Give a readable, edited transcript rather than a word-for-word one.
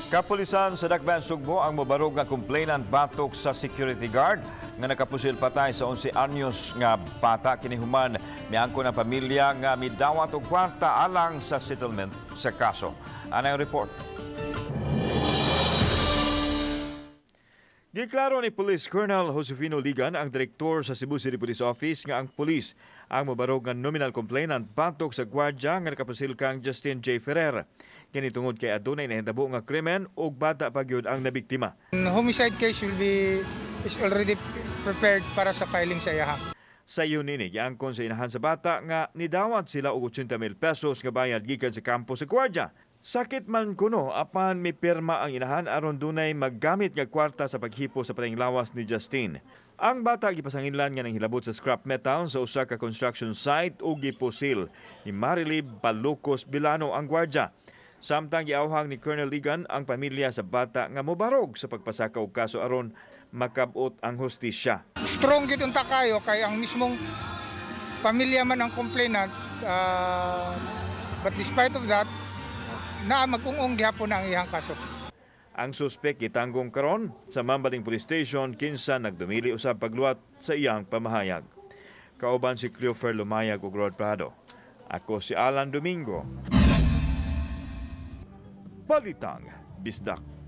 Kapulisan sa Dakbayan Sugbo ang mobarog nga complainant batok sa security guard nga nakapusil patay sa 11 anyos nga bata. Kini human miangkon ang pamilya nga midawat og kwarta alang sa settlement sa kaso. Anay report. Giklaro ni Police Colonel Josefino Ligan, ang direktor sa Cebu City Police Office, nga ang pulis ang mobarog nga nominal complainant batok sa gwardya nga nakapusil kang Justin J. Ferrer. Kini tungod kay adunay nahitabo nga krimen ug bata pa gyud ang nabiktima. Homicide case will be is already prepared para sa filing sa iyaha. Sa iyon nini, giangkon sa inahan sa bata nga nidawat sila og 80,000 pesos nga bayad gikan sa kampo sa gwardya. Sakit man kuno apan mipirma ang inahan aron dunay maggamit nga kwarta sa paghipo sa patayng lawas ni Justin. Ang bata gipasanginlan nga nanghilabot sa scrap metal sa usa ka construction site ug gipusil ni Marily Balucos Bilano ang gwardya. Samtang giawhang ni Colonel Ligan ang pamilya sa bata nga mobarog sa pagpasaka og kaso aron makabot ang hustisya. Strong gid unta kayo kay ang mismong pamilya man ang complainant, but despite of that, naa mag-ungong gihapon na ang iyang kaso. Ang suspek gitanggong karon sa Mambaling Police Station kinsa nagdumili usab pagluwat sa iyang pamahayag. Kauban si Cleofer Lumayag ug Rod Prado. Ako si Alan Domingo. Balitang Bisdak.